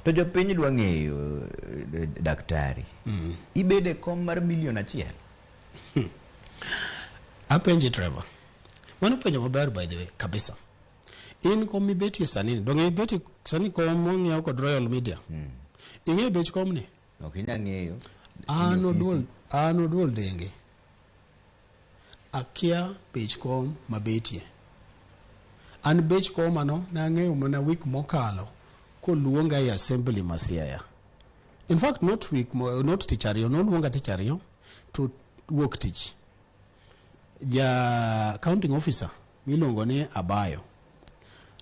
To jopiny dwa ng'eyo, daktari, ibede kom mar 1 million? Apenji, Trevor. Mano penjo maber, by the way, kabisa. In kom mibetie sani ni, donge ibetie sani kom mong'iew kod Royal Media? Ing'eyo bech komni? Ok inyal ng'eyo. An Oduol, an Oduol Denge. Akia bech kom mabetie. An bech komano nang'eyo mana week mokalo koluonga e assembly ma Siaya. In fact, not week, not tich ariyo, noluonga tich ariyo to wuok tich. Ja accounting officer miluongo ni Abayo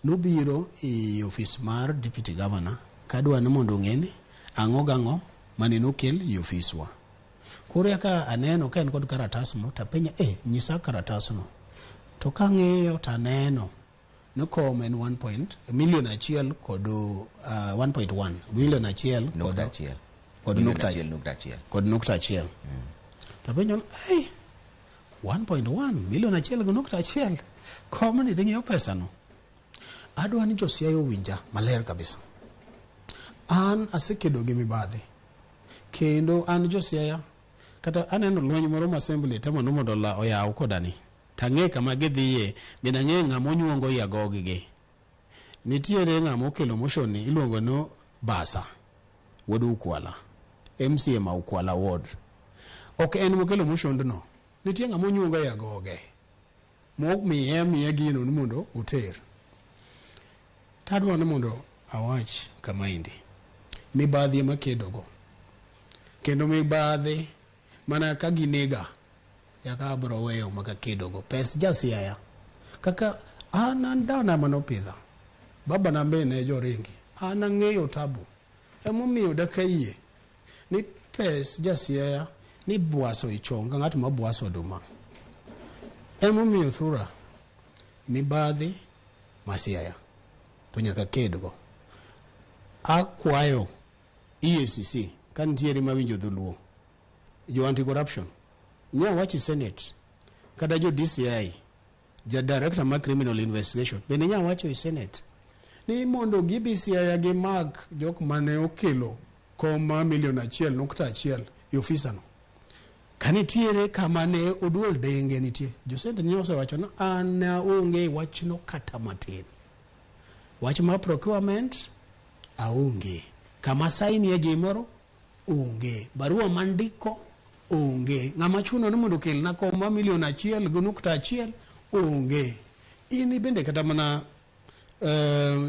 nobiro e ofis mar deputy governor kadwa ni mondo ong'e ni ang'o gang'o mane nokel e ofiswa. Koro eka aneno ka en kod karatas mo tapenje, nyisa karatasno. To kang'iyo taneno ni kom en 1 point 1 million kod 1.1 million 1 kod nukta 1. Kod Milion nukta 1.1. Kod 0.1. Tapenjo ni, hey, 1.1 1.1 million gi 0.1 komni dhi ng'iew pesano. Adwa ni josiaya owinja maler kabisa. An asekedo gi mibadhi kendo an josiaya kata aneno lweny moro ma assembly temo ni mondo oyaw kodani tang'e kama gidhiye bende ang'e ng'ama onyuongo i agog-gi. Nitiere ng'ama okelo motion ni iluongo ni Basa wuod Ukwala, MCA ma Ukwala ward. Ok en mokelo motion no, nitie ng'ama onyuongo e agoge momiye amiya gino ni mondo oter. Tadwa ni mondo awach kamaendi, mibadhi ema kedogo kendo mibadhi mana ka ginega yaka abro weyo maka kedogo pes jasiaya kaka an dana manopidha baba na be ne joringi an ang'eyo tabu emomiyo dakayie ni pes jasiaya ni bwaso e chonga ng'at ma bwaso oduma. Emomiyo thura mibadhi ma Siaya to nyaka kedgo. Akwayo EACC ka nitiere mawinjo dholuo, jo anti corruption nya wacho e senate kata jo DCI, ja director mar criminal investigation bende nya wacho e senate ni mondo gidhi Siaya gimak jok mane okelo kom mar 1.1 million e ofisano. Ka nitiere kama ne Oduol Denge nitie, jo senate ne osewacho ni an aonge wachno kata matin. Wach mar procurement aonge. Kama sainie gimoro onge. Barua mandiko onge. Ng'ama chuno ni mondo okelna kom mar 1.1 million onge. In bende kata mana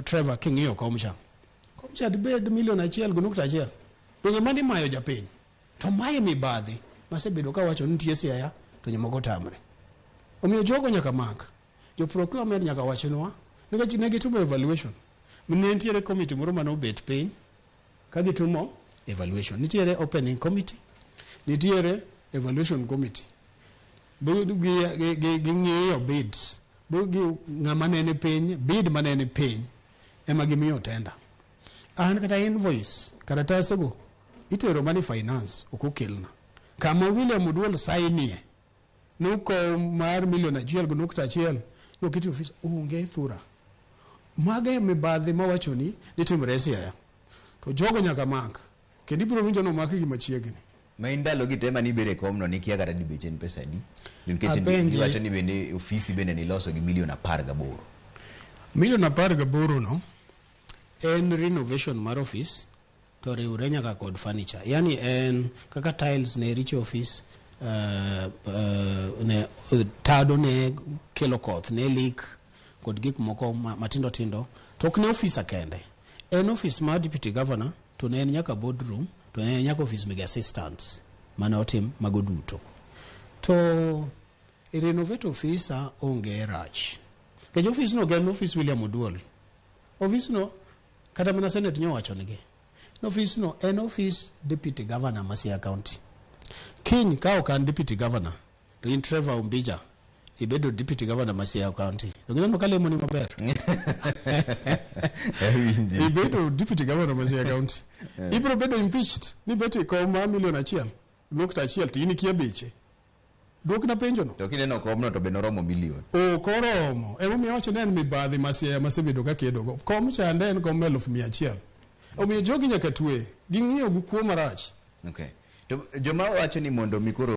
Trevor king'iyo kom cha. Kom cha dibed 1.1 million. Donge mano imayo japiny? To mae mibadhi masebedo kawacho ni nitie Siaya to jomoko tamre. Omiyo jogo nyaka mak. Jo procurement nyaka wachnwa nikech ne gitimo evaluation. Ne nitiere committee moro mane obet piny ka gitimo evaluation. Nitiere opening committee, nitiere evaluation committee. Ging'iyo bids. Ng'ama ne ni piny, bid mane ni piny ema gimiyo tender. An kata invoice, karatase go itero mana e finance ok okelna. Kama William Oduol sainie nokom mar 1.1 million noketi e ofis onge thura. Mago e mibadhi mawachoni ni timore e Siaya. To jogo nyaka mak. Kendo ibiro winjo ni omakgi machiegni. Ma in ndalo gi te mane ibedo e komno nikia kata ni beche en pesa adi? Nikech Apenje. iwacho ni bende ofisi bende niloso gi 18 million. 18 million no en renovation mar office to riwre nyaka kod furniture. Yani en kaka tiles ne richo office, ne tado ne kelo koth ne leak kod gik moko matindo tindo. To ok ne ofisa kende. En office mar deputy governor to ne en nyaka boardroom to ne en nyaka office mag assistants mane otim mago duto. To e renovate ofisa onge rach. Nikech ofis no ok en ofis William Oduol. Ofis no kata mana senate nyowacho nigi. Ofis no en ofis deputy governor ma Siaya County. Kiny ka ok an deputy governor to in Trevor Ombija ibedo deputy governor ma Siaya County. To gineno ka lemoni maber. Awinji. Ibedo deputy governor ma Siaya County. Ibiro bedo impeached ni bet e kom mar 1.1 million to in ikia beche. Duokna penjo no. To kineno komno to be noromo million. Ok oromo. Emomiyo awacho ni en mibadhi ma Siaya masebedo ka kedogo. Kom chande en kom 100,000. Omiyo jogi nyaka twe. Ging'iyo gi kuo marach. Okay. To joma wacho ni mondo mi koro